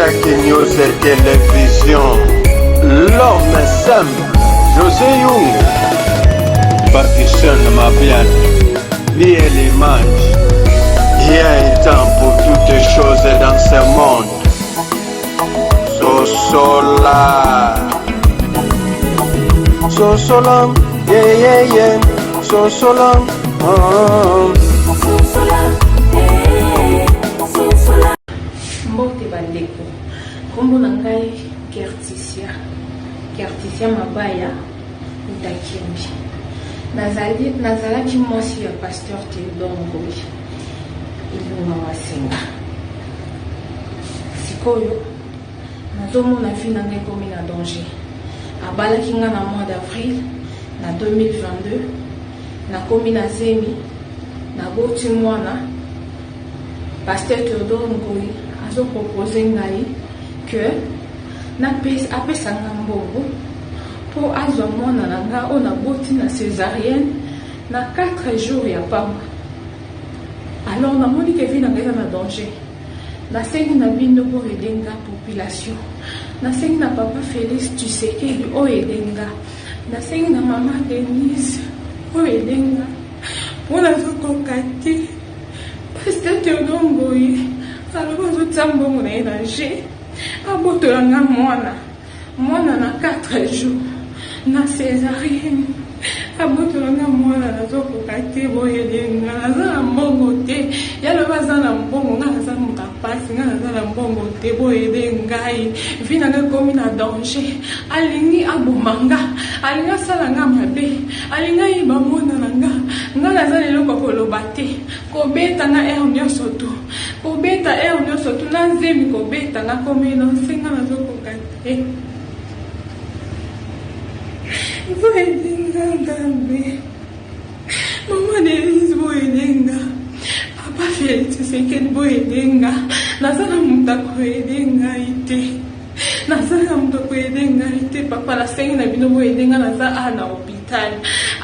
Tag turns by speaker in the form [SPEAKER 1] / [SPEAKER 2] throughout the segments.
[SPEAKER 1] Isaac News Télévision. L'homme simple, José Young. Pakistan Mabian, Miel Image. Il y a un temps pour toutes choses dans ce monde. Sosola. Sosola, yeah, yeah, yeah. Sosola, oh.
[SPEAKER 2] Mbote bandeko, nkombo na ngai Kertisia, Kertisia Mabaya Utakimbi. Nazali, nazalaki mwasi ya Pasteur Theodore Ngoyi Ilunga Wasenga. Sikoyo nazomona vie na ngai ekomi na danger. Abalaki ngai na mois d'avril na 2022, nakomi na zemi, naboti mwana. Pasteur Theodore Ngoyi azo proposer ngai que apesa nga mbongo mpo azwa mwana na nga oyo naboti na cesarienne na 4 jours ya pamba. Alors namoni ke vie na ngai eza na danger. Nasengi na bino bo aider nga population. Nasengi na papa Felix Tshisekedi oyo aide nga. Nasengi na mama Denise oyo aide nga. Mpo nazokoka te. Pasteur Theodore Ngoyi alobi azotia mbongo na ye na jeu, abotola nga mwana mwana na 4 jours na cesarienne, abotola nga mwana, nazokoka te, boyede nga, naza na mbongo te. Ye alobi aza na mbongo, nga naza moto ya pasi, nga naza na mbongo te, boyede ngai, vie na nga ekomi na danger. Alingi aboma nga, alingi asala nga mabe, alingi ayiba mwana na nga. Nga naza na eloko ya koloba te. Kobeta nga heure nyonso tu, kobeta heure nyonso tu, na zemi kobeta nga, komenonse nga, nazokoka te. Boyede nga Nzambe, mama Denise boyede nga, papa Felix Tshisekedi boyede nga, naza na moto akoyede ngai te. Naza na moto akoyede ngai te papa, nasengi na bino boyede nga, naza awa na hôpital.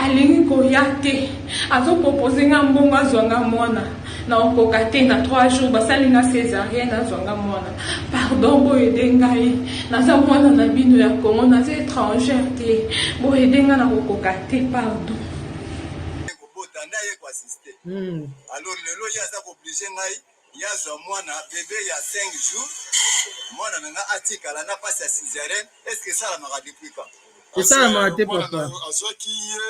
[SPEAKER 2] Alingi koya te, azopropose nga mbongo azwa nga mwana, na okoka te na 3 jours basali nga césarienne, azwa nga mwana. Pardon, boyede ngai, naza mwana na bino ya Congo, naza étrangère te, boyede nga, na kokoka te, pardon.
[SPEAKER 3] Kobota nde aye koassiste. Alors lelo ye aza kooblige ngai ye azwa mwana bebe ya 5 jours, mwana na nga atikala na mpasi ya césarienne. Est ce que esalamaka depuis quand?
[SPEAKER 4] Esalamaka te papa.
[SPEAKER 5] Azwaki ye,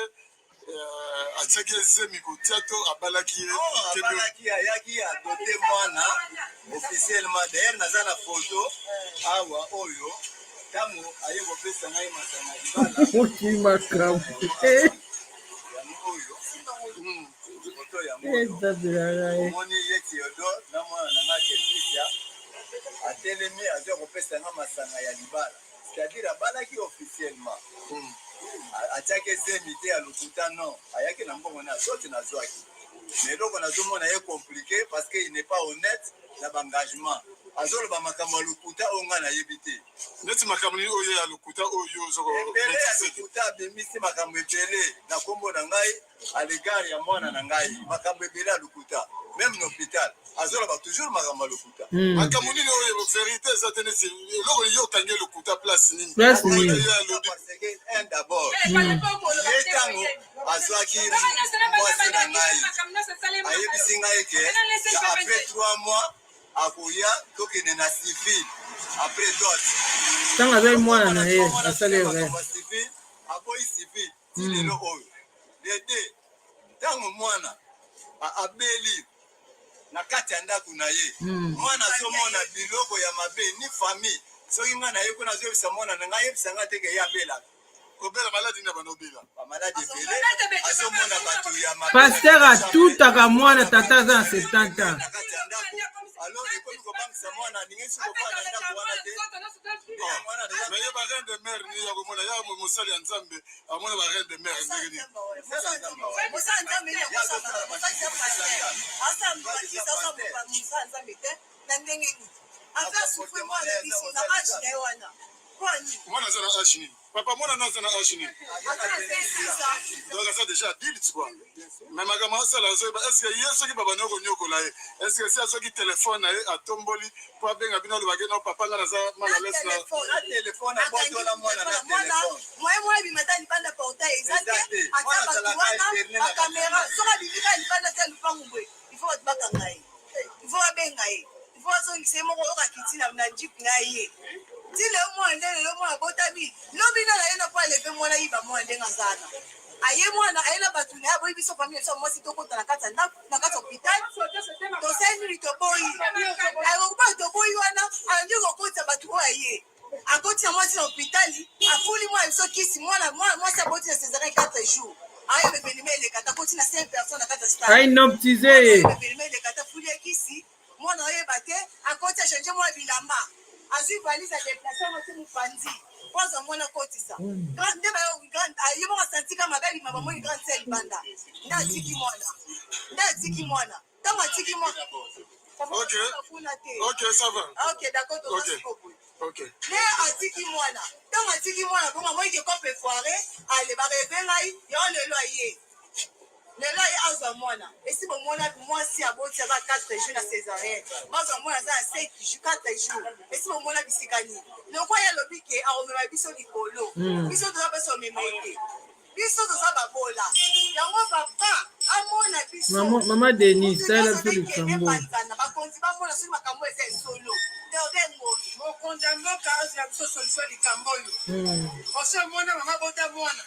[SPEAKER 5] atiaki ezemi kotia to abalaki ye?
[SPEAKER 3] Abalaki, ayaki adopte mwana officiellement. D'ailleurs naza na photo awa oyo ntango aye kopesa ngai masanga libala.
[SPEAKER 4] Mokili makambo.
[SPEAKER 3] Yango oyo, photo yango oyo. Omoni ye Theodore na mwana na nga Kertisia atelemi, azwa kopesa nga masanga ya libala, c'est-à-dire abalaki officiellement, atiaki ezemi te ya lokuta. Non, ayaki na mbongo na soti nazwaki. Mais eloko nazomona ye compliqué parce que il n'est pas honnête na baengagement, azoloba makambo ya lokuta oyo ngai nayebi te.
[SPEAKER 5] Neti makambo nini oyo ya lokuta oyo?
[SPEAKER 3] Ebele ya lokuta, abimisi makambo ebele na nkombo na ngai à l'égard ya mwana na ngai, makambo ebele ya lokuta. Même na hôpital azoloba toujours makambo ya lokuta.
[SPEAKER 5] Makambo nini oyo vérité eza te? Neti eloko yo okangi lokuta place nini?
[SPEAKER 4] Place nini?
[SPEAKER 5] Alobi?
[SPEAKER 3] Parce que un, d'abord, ye ntango azwaki mwasi na ngai, ayebisi ngai ke après 3 mois akoya, tokende na civil après dot.
[SPEAKER 4] Ntango azali mwana na ye, asali erreur.
[SPEAKER 3] Civil, aboyi civil ti lelo oyo. Dede ntango mwana abeli na kati ya ndako na ye, mwana azomona biloko ya mabe ni famille. Soki ngai naye kuna, azoyebisa mwana na ngai, ayebisa ngai teke ye abelaka.
[SPEAKER 5] Kobela maladi na bano obela?
[SPEAKER 3] Bamaladi ebele, azomona bato ya mabe.
[SPEAKER 4] Pasteur atutaka mwana, tata aza na 70 ans.
[SPEAKER 3] Na kati ya ndako. Alors ekomi kobangisa mwana, alingi soki kofanda na ndako wana te. Mwana deja
[SPEAKER 5] Mais ye bareine de mer ni ya komona ya mosali ya Nzambe, amona bareine de mer ndenge nini?
[SPEAKER 3] Mosala
[SPEAKER 6] Nzambe nzambe te na ndenge nini afa souffre mwana biso na age na ye wana? Mpo nini?
[SPEAKER 5] Mwana aza na age nini? Papa, mwana na aza na age nini? Donc aza déjà adulte quoi. Mais makambo asala azoyeba, est ce que ye soki babandi konyokola ye, est ce que si azwaki telefone na ye atomboli mpo abenga bino, alobaki no papa, nga naza mal à l'aise na
[SPEAKER 3] telefone, abotola mwana na telefone.
[SPEAKER 6] Moye mwana abima ata libanda, portail eza te, ata bato wana bacaméra. Soki abimi kaka libanda te ya lupangu boye, il faut bato bakanga ye, il faut babenga ye, il faut bazongisa ye moko. Oyoka kiti na jeep na ye ti lelo. Mwana nde lelo mwana abotami, lobi na ye na po aleve mwana, yiba mwana ndenge aza na aye. Mwana aye na bato na ye, aboyi biso famille biso mwasi tokota na kati ya ndako, na kati ya hôpital. Tosali nini? Toboyi akokuba, toboyi wana andi kokotisa bato oyo. Aye akoti na mwasi na hôpital, afuli mwana biso kisi. Mwana mwasi aboti na césarienne 4 jours, ayeba evenema eleka ta akoti na 5 personnes na kati ya stade.
[SPEAKER 4] Ainoptise ye.
[SPEAKER 6] Evenema eleka ta afuli ye kisi, mwana oyeba te. Akoti, achange mwa bilamba, azwi valise, adéplace yango ti mopanzi po azwa mwana akotisa. Nde ye moko asantika mabe, abima, bamoni grande sœur libanda, nde atiki mwana, nde atiki mwana. Ntango atiki mwana kuna te.
[SPEAKER 5] Ok, ça va.
[SPEAKER 6] Ok, d'accord, toza sikoyo boye.
[SPEAKER 5] Ok.
[SPEAKER 6] Nde atiki mwana. Ntango atiki mwana bongo, amoki ke cope foire ale bareve ngai yango. Lelo aye, lelo aye azwa mwana. Esi bomona mwasi aboti aza 4 jours na césarienne, bazwa mwana aza na 5 jours, 4 jours? Esi bomona bisika nini? Lokwa ye alobi ke akomema biso likolo. Biso toza mpasi omema ye te, biso toza babola. Yango papa amona biso.
[SPEAKER 4] Mama Denis, salela biso likambo.
[SPEAKER 6] Epanzana, bakonzi bamona soki makambo eza esolo Théodore Ngoi.
[SPEAKER 7] Mokonzi ya mboka azwa biso solution ya likambo oyo. Osi omona mama bota mwana,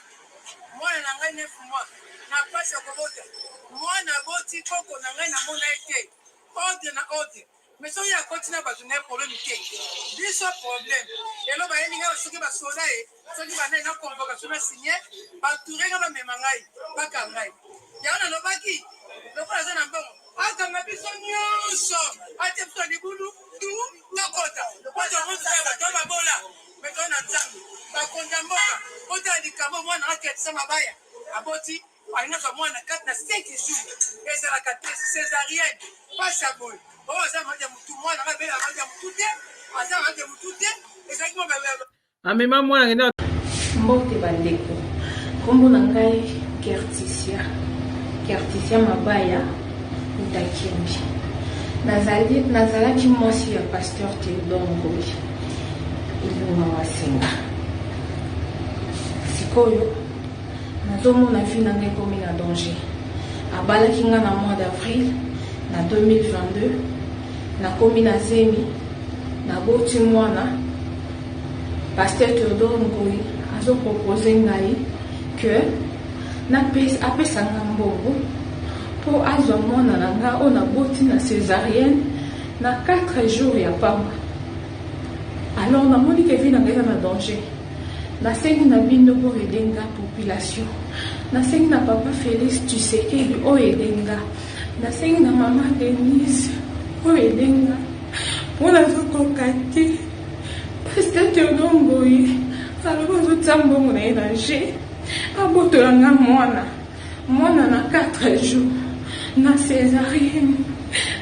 [SPEAKER 7] mwana na ngai 9 mois na pasi ya kobota mwana, aboti koko na ngai, namona ye te, ordre na ordre. Mais soki akoti na bato na ye, problème te, biso problème. Lelo bayeli ngai soki basoda ye, soki banai na convocation na signe, bature nga, bamema ngai, baka ngai. Yango nalobaki, lokola aza na mbongo, akanga biso nyonso, atie biso na libulu tu tokota po tokozala bato babola. Me toza na Nzambe. Bakonzi ya mboka, otala likambo mwana aketisa mabaya, aboti, alingi azwa mwana 4 na 5 jours, ezalaka te. Césarienne, pasi ya boye oyo, aza maladi ya motu, mwana nga abela maladi ya motu te, aza maladi ya motu te, ezalaki mwa
[SPEAKER 4] Amema mwana kenda.
[SPEAKER 2] Mbote bandeko, nkombo na ngai Kertisia, Kertisia Mabaya Utakimbi. Nazali, nazalaki mwasi ya pasteur Théodore Ngoi Ilunga Wasenga. Sikoyo nazomona vie na ngai ekomi na danger. Abalaki nga na mois d'avril na 2022, nakomi na zemi, naboti mwana. Pasteur Théodore Ngoi azopropose ngai ke apesa nga mbongo mpo azwa mwana na nga oyo naboti na césarienne na 4 jours ya pamba. Alors namoni ke vie na ngai eza na danger. Nasengi na bino boaider nga, population. Nasengi na papa Félix Tshisekedi oyo aide nga. Nasengi na mama Denise oyo aide nga mpo nazokoka te. Pasteur Théodore Ngoi alobi azotia mbongo na ye na jeu, abotola nga mwana, mwana na 4 jours na césarienne,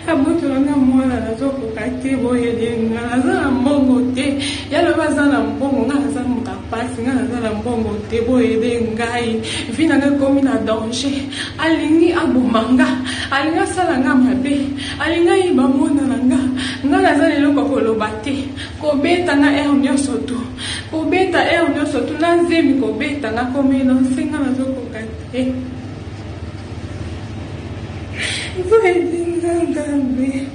[SPEAKER 2] abotola nga mwana. Nazokoka te, boaider nga, naza na mbongo te. Yalobi aza na mbongo, nga naza moto apasi, nga naza na mbongo te. Boaider ngai, vie na ngai ekomi na danger. Alingi aboma nga, alingi asala nga mabe, alingi ayiba mwana na nga. Nga naza na eloko ya koloba te. Kobeta nga heure nyonso tu, kobeta heure nyonso tu na nzemi, kobeta nga, komélanger nga, nazokoka te. Boaider nga, Nzambe.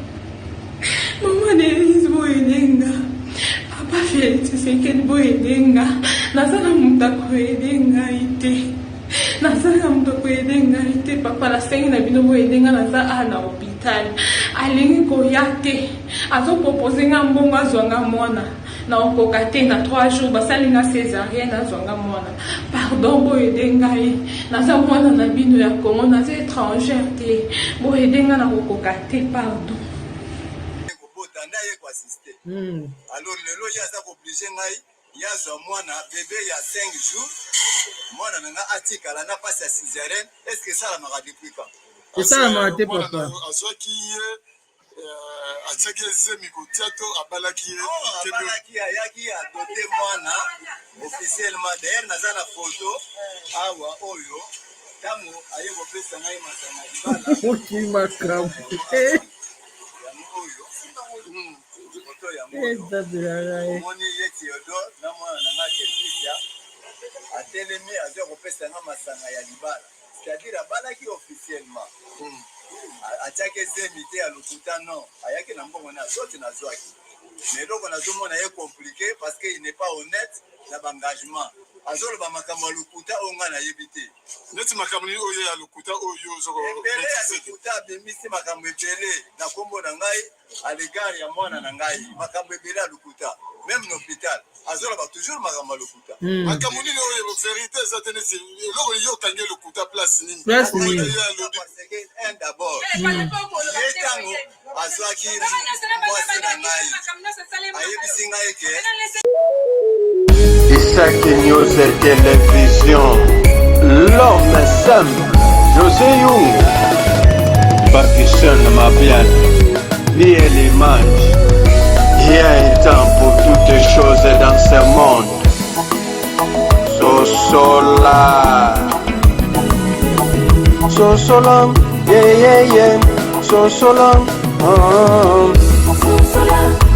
[SPEAKER 2] Mama Denise, boaider nga. Papa Félix Tshisekedi, boaider nga. Naza na moto akoaider ngai te, naza na moto akoaider ngai te. Papa, nasengi na bino boaider nga. Naza awa na hôpital, alingi koya te, azopropose nga mbongo azwa nga mwana. Naokoka te, na 3 jours basali nga césarienne, azwa nga mwana. Pardon, boaider ngai, naza mwana na bino ya Congo, naza étrangère te. Boaider nga, nakokoka te, pardon.
[SPEAKER 3] Kobota nde aye koassister. Alors lelo ye aza koobliger ngai ye azwa mwana bébé ya 5 jours, mwana na nga atikala na mpasi ya césarienne. Est ce que esalamaka depuis quand?
[SPEAKER 4] Esalamaka te.
[SPEAKER 5] Mwana
[SPEAKER 4] Papa.
[SPEAKER 5] Azwaki ye. Euh, atiaki ye zemi kotia to abalaki ye
[SPEAKER 3] abalaki ayaki adote mwana officiellement d'ailleurs naza na photo awa oyo ntango aye kopesa ngai masanga libala
[SPEAKER 4] Mokili makambo.
[SPEAKER 3] Yango oyo photo yango
[SPEAKER 4] Eh, Nzambe na ngai.
[SPEAKER 3] Omoni ye Theodore na mwana na ngai Kelpisia atelemi azwa kopesa ngai masanga ya libala, c'est-à-dire abalaki officiellement. Atiaki zemi te ya lokuta, non, ayaki na mbongo na soti nazwaki. Mais eloko nazomona ye compliqué parce que il n'est pas honnête na baengagement, azoloba makambo ya lokuta oyo ngai nayebi te.
[SPEAKER 5] Neti makambo nini oyo ya lokuta oyo
[SPEAKER 3] Ebele ya lokuta, abimisi makambo ebele na nkombo na ngai à l'égard ya mwana na ngai, makambo ebele ya lokuta. Même na hôpital azoloba toujours makambo ya lokuta.
[SPEAKER 5] Makambo nini oyo vérité eza te? Neti eloko yo okangi lokuta place nini?
[SPEAKER 4] Place nini?
[SPEAKER 5] Ye alobi
[SPEAKER 3] Parce que un d'abord, ye ntango azwaki mwasi na ngai, ayebisi ngai ke
[SPEAKER 1] Isaac News Télévision. L'homme simple, José Young. Pakistan Mabian. Liez l'image. Il y a un temps pour toutes choses dans ce monde. Sosola. Sosola. Yeah, yeah. Sosola. Oh.
[SPEAKER 8] Sosola.